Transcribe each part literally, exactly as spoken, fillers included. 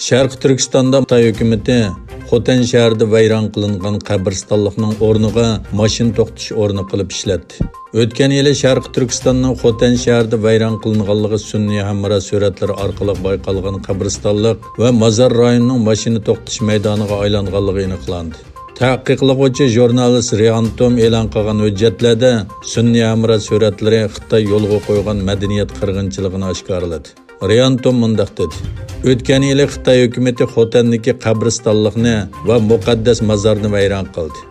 شەرقىي تۈركىستاندا خىتاي ھۆكۈمىتى خوتەن شەھىرىدە ۋەيران قىلىنغان قەبرىستانلىقنىڭ ئورنىغا ماشىنا توختىتىش ئورنى قىلىپ ئىشلەتتى. ئۆتكەن يىلى شەرقىي تۈركىستاننىڭ خوتەن شەھىرىدە ۋەيران قىلىنغانلىقى سۈنئىي ھەمراھ سۈرەتلىرى ئارقىلىق بايقالغان قەبرىستانلىق ۋە مازار رايونىنىڭ ماشىنا توختىتىش مەيدانىغا ئايلانغانلىقى ئېنىقلاندى. تەھقىقلىغۇچى ژۇرنالىست رىئان توم ئېلان قىلغان ھۆججەتلەردە سۈنئىي ھەمراھ سۈرەتلىرى خىتاي يولغا قويغان مەدەنىيەت قىرغىنچىلىقىنى ئاشكارىلىدى. رىئان توم مۇنداق دېدى: «ئۆتكەن يىلى خىتاي ھۆكۈمىتى خوتەندىكى قەبرىستانلىقنى ۋە مۇقەددەس مازارنى ۋەيران قىلدى.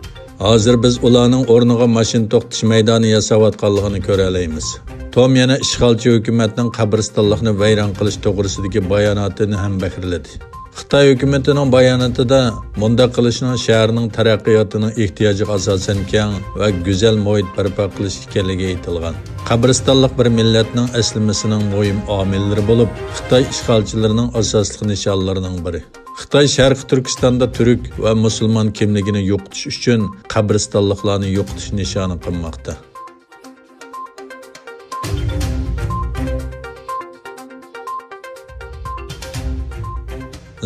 ھازىر بىز ئۇلارنىڭ ئورنىغا ماشىنا توختىتىش مەيدانى ياساۋاتقانلىقىنى كۆرەلەيمىز.» توم يەنە ئىشغالچى ھۆكۈمەتنىڭ قەبرىستانلىقنى ۋەيران قىلىش توغرىسىدىكى باياناتىنى ھەم بەھرىلىدى. خىتاي ھۆكۈمىتىنىڭ باياناتىدا مۇنداق قىلىشنىڭ شەھەرنىڭ تەرەققىياتىنىڭ ئېھتىياجىغا ئاساسەن كەڭ ۋە گۈزەل مۇھىت بەرپا قىلىش ئىكەنلىكى ئېيتىلغان. قەبرىستانلىق بىر مىللەتنىڭ ئەسلىمىسىنىڭ مۇھىم ئامىللىرى بولۇپ، خىتاي ئىشغالچىلىرىنىڭ ئاساسلىق نىشانلىرىنىڭ بىرى. خىتاي شەرقىي تۈركىستاندا تۈرك ۋە مۇسۇلمان كىملىكىنى يوقىتىش ئۈچۈن قەبرىستانلىقلارنى يوقىتىش نىشانى قىلماقتا.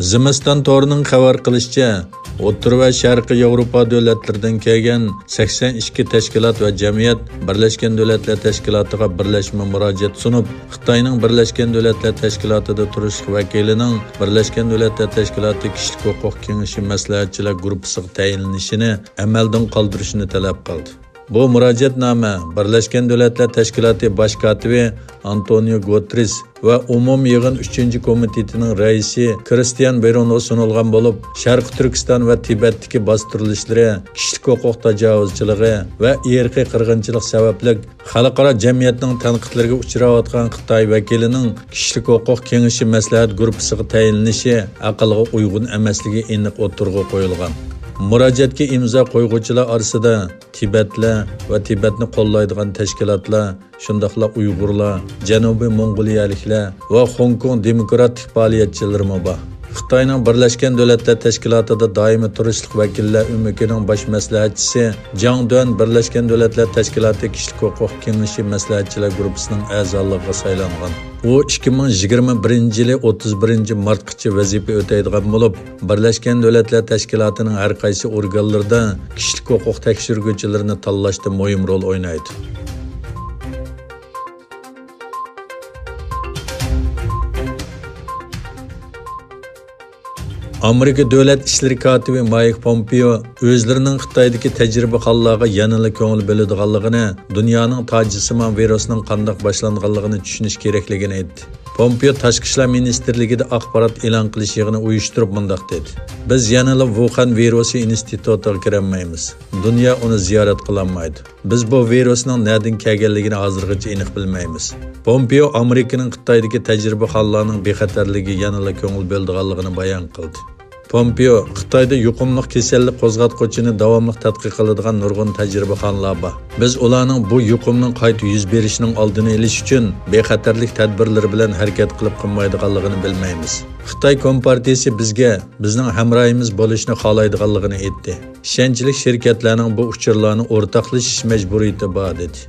زىمىستان تورىنىڭ خەۋەر قىلىشىچە، ئوتتۇرا ۋە شەرقىي ياۋروپا دۆلەتلىرىدىن كەلگەن سەكسەن ئىككى تەشكىلات ۋە جەمئىيەت بىرلەشكەن دۆلەتلەر تەشكىلاتىغا بىرلەشمە مۇراجىئەت سۇنۇپ، خىتاينىڭ بىرلەشكەن دۆلەتلەر تەشكىلاتىدا تۇرۇشلۇق ۋەكىلىنىڭ بىرلەشكەن دۆلەتلەر تەشكىلاتى كىشىلىك ھوقۇق كېڭىشى مەسلىھەتچىلەر گۇرۇپپىسىغا تەيىنلىنىشىنى ئەمەلدىن قالدۇرۇشىنى تەلەپ قىلدى. بۇ مۇراجىئەتنامە بىرلەشكەن دۆلەتلەر تەشكىلاتى باش كاتىپى ئانتونىيو گۇتېررېس ۋە ئومۇمىي يىغىن ئۈچىنچى كومىتېتىنىڭ رەئىسى كرىستىيان بېرونغا سۇنۇلغان بولۇپ، شەرقىي تۈركىستان ۋە تىبەتتىكى باستۇرۇلۇشلىرى، كىشىلىك ھوقۇق تاجاۋۇزچىلىقى ۋە ئىرقىي قىرغىنچىلىق سەۋەبلىك خەلقئارا جەمئىيەتنىڭ تەنقىدلىرىگە ئۇچراۋاتقان خىتاي ۋەكىلىنىڭ كىشىلىك ھوقۇق كېڭىشى مەسلىھەت گۇرۇپپىسىغا تەيىنلىنىشى ئەقىلگە ئۇيغۇن ئەمەسلىكى ئېنىق ئوتتۇرىغا قويۇلغان. مۇراجىئەتكە ئىمزا قويغۇچىلار ئارىسىدا تىبەتلەر ۋە تىبەتنى قوللايدىغان تەشكىلاتلار، شۇنداقلا ئۇيغۇرلار، جەنۇبىي موڭغۇلىيەلىكلەر ۋە خوڭكوڭ دېموكراتىك پائالىيەتچىلىرىمۇ بار. خىتاينىڭ بىرلەشكەن دۆلەتلەر تەشكىلاتىدا دائىمىي تۇرۇشلۇق ۋەكىللەر ئۆمىكىنىڭ باش مەسلىھەتچىسى جاڭ دۈەن بىرلەشكەن دۆلەتلەر تەشكىلاتى كىشىلىك ھوقۇق كېڭىشى مەسلىھەتچىلەر گۇرۇپپىسىنىڭ ئەزالىقىغا سايلانغان. ئۇ ئىككى مىڭ يىگىرمە بىرىنچى يىلى ئوتتۇز بىرىنچى مارتقىچە ۋەزىپە ئۆتەيدىغان بولۇپ، بىرلەشكەن دۆلەتلەر تەشكىلاتىنىڭ ھەر قايسى ئورگانلىرىدا كىشىلىك ھوقۇق تەكشۈرگۈچىلىرىنى تاللاشتا مۇھىم رول ئوينايدۇ. ئامېرىكا دۆلەت ئىشلىرى كاتىپى مايك پومپېئو ئۆزلىرىنىڭ خىتايدىكى تەجرىبىخانىلارغا يەنىلا كۆڭۈل بۆلىدىغانلىقىنى، دۇنيانىڭ تاجىسىمان ۋىرۇسنىڭ قانداق باشلانغانلىقىنى چۈشىنىش كېرەكلىكىنى ئېيتتى. پومپېئو تاشقى ئىشلار مىنىستىرلىكىدە ئاخبارات ئېلان قىلىش يىغىنى ئۇيۇشتۇرۇپ مۇنداق دېدى: «بىز يەنىلا ۋۇخەن ۋىرۇسى ئىنستىتۇتىغا كىرەلمەيمىز. دۇنيا ئۇنى زىيارەت قىلالمايدۇ. بىز بۇ ۋىرۇسنىڭ نەدىن كەلگەنلىكىنى ھازىرغىچە ئېنىق بىلمەيمىز.» پومپېئو ئامېرىكىنىڭ خىتايدىكى تەجرىبىخانىلارنىڭ بىخەتەرلىكىگە يەنىلا كۆڭۈل بۆلىدىغانلىقىنى بايان قىلدى. پومپېئو خىتايدا يۇقۇملۇق كېسەللىك قوزغاتقۇچىنى داۋاملىق تەتقىق قىلىدىغان نۇرغۇن تەجرىبىخانىلار بار. بىز ئۇلارنىڭ بۇ يۇقۇمنىڭ قايتا يۈز بېرىشىنىڭ ئالدىنى ئېلىش ئۈچۈن بىخەتەرلىك تەدبىرلىرى بىلەن ھەرىكەت قىلىپ قىلمايدىغانلىقىنى بىلمەيمىز. خىتاي كومپارتىيىسى بىزگە بىزنىڭ ھەمراھىمىز بولۇشنى خالايدىغانلىقىنى ئېيتتى. ئىشەنچلىك شىركەتلەرنىڭ بۇ ئۇچۇرلارنى ئورتاقلىشىش مەجبۇرىيىتى بار، دېدى.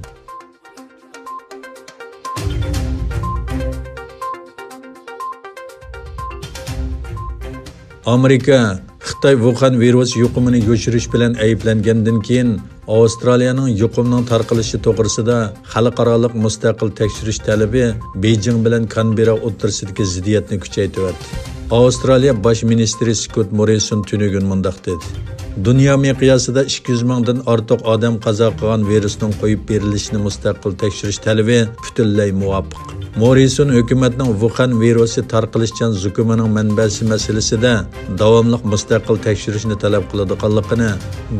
ئامېرىكا خىتاي ۋۇخەن ۋىرۇس يۇقۇمىنى يوشۇرۇش بىلەن ئەيىبلەنگەندىن كېيىن، ئاۋسترالىيەنىڭ يۇقۇمنىڭ تارقىلىشى توغرىسىدا خەلقئارالىق مۇستەقىل تەكشۈرۈش تەلىپى بېيجىڭ بىلەن كانبېررا ئوتتۇرىسىدىكى زىددىيەتنى كۈچەيتىۋەتتى. ئاۋسترالىيە باش مىنىستىرى سكوت موررىسون تۈنۈگۈن مۇنداق دېدى: «دۇنيا مىقياسىدا ئىككى يۈز مىڭدىن ئارتۇق ئادەم قازا قىلغان ۋىرۇسنىڭ قويۇپ بېرىلىشىنى مۇستەقىل تەكشۈرۈش تەلىپى پۈتۈنلەي مۇۋاپىق.» موررىسون ھۆكۈمەتنىڭ ۋۇخەن ۋىرۇسى تارقىلىشچان زۇكىمىنىڭ مەنبەسى مەسىلىسىدە داۋاملىق مۇستەقىل تەكشۈرۈشنى تەلەپ قىلىدىغانلىقىنى،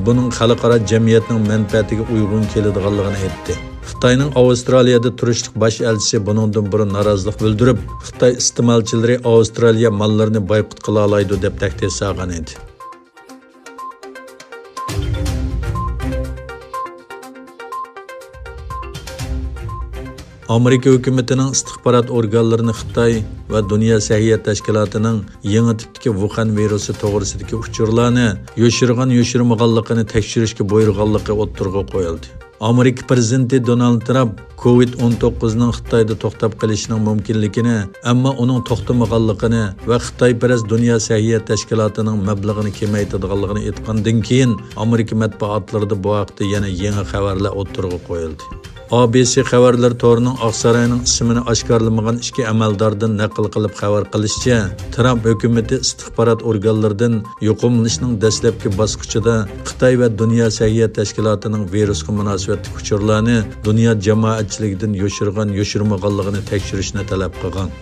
بۇنىڭ خەلقئارا جەمئىيەتنىڭ مەنپەئەتىگە ئۇيغۇن كېلىدىغانلىقىنى ئېيتتى. خىتاينىڭ ئاۋسترالىيەدە تۇرۇشلۇق باش ئەلچىسى بۇنىڭدىن بۇرۇن نارازىلىق بىلدۈرۈپ، خىتاي ئىستېمالچىلىرى ئاۋسترالىيە ماللىرىنى بايقۇت قىلالايدۇ، دەپ تەھدىت سالغان ئىدى. ئامېرىكا ھۆكۈمىتىنىڭ ئىستىخبارات ئورگانلىرىنى خىتاي ۋە دۇنيا سەھىيە تەشكىلاتىنىڭ يېڭى تىپتىكى ۋۇخەن ۋىرۇسى توغرىسىدىكى ئۇچۇرلارنى يوشۇرغان يوشۇرمىغانلىقىنى تەكشۈرۈشكە بۇيرۇغانلىقى ئوتتۇرىغا قويۇلدى. ئامېرىكا پىرېزىدېنتى دونالد ترامپ كوۋىد ئون توققۇزنىڭ خىتايدا توختاپ قېلىشىنىڭ مۇمكىنلىكىنى، ئەمما ئۇنىڭ توختىمىغانلىقىنى ۋە خىتايپەرەس دۇنيا سەھىيە تەشكىلاتىنىڭ مەبلىغىنى كېمەيتىدىغانلىقىنى ئېيتقاندىن كېيىن، ئامېرىكا مەتبۇئاتلىرىدا بۇ ھەقتە يەنە يېڭى خەۋەرلەر ئوتتۇرىغا قويۇلدى. ئا بې سى خەۋەرلىرى تورىنىڭ ئاقساراينىڭ ئىسمىنى ئاشكارىلىمىغان ئىككى ئەمەلداردىن نەقىل قىلىپ خەۋەر قىلىشىچە، ترامپ ھۆكۈمىتى ئىستىخبارات ئورگانلىرىدىن يۇقۇملىنىشنىڭ دەسلەپكى باسقۇچىدا خىتاي ۋە دۇنيا سەھىيە تەشكىلاتىنىڭ ۋىرۇسقا مۇناسىۋەتلىك ئۇچۇرلارنى دۇنيا جامائەتچىلىكىدىن يوشۇرغان يوشۇرمىغانلىقىنى تەكشۈرۈشنى تەلەپ قىلغان.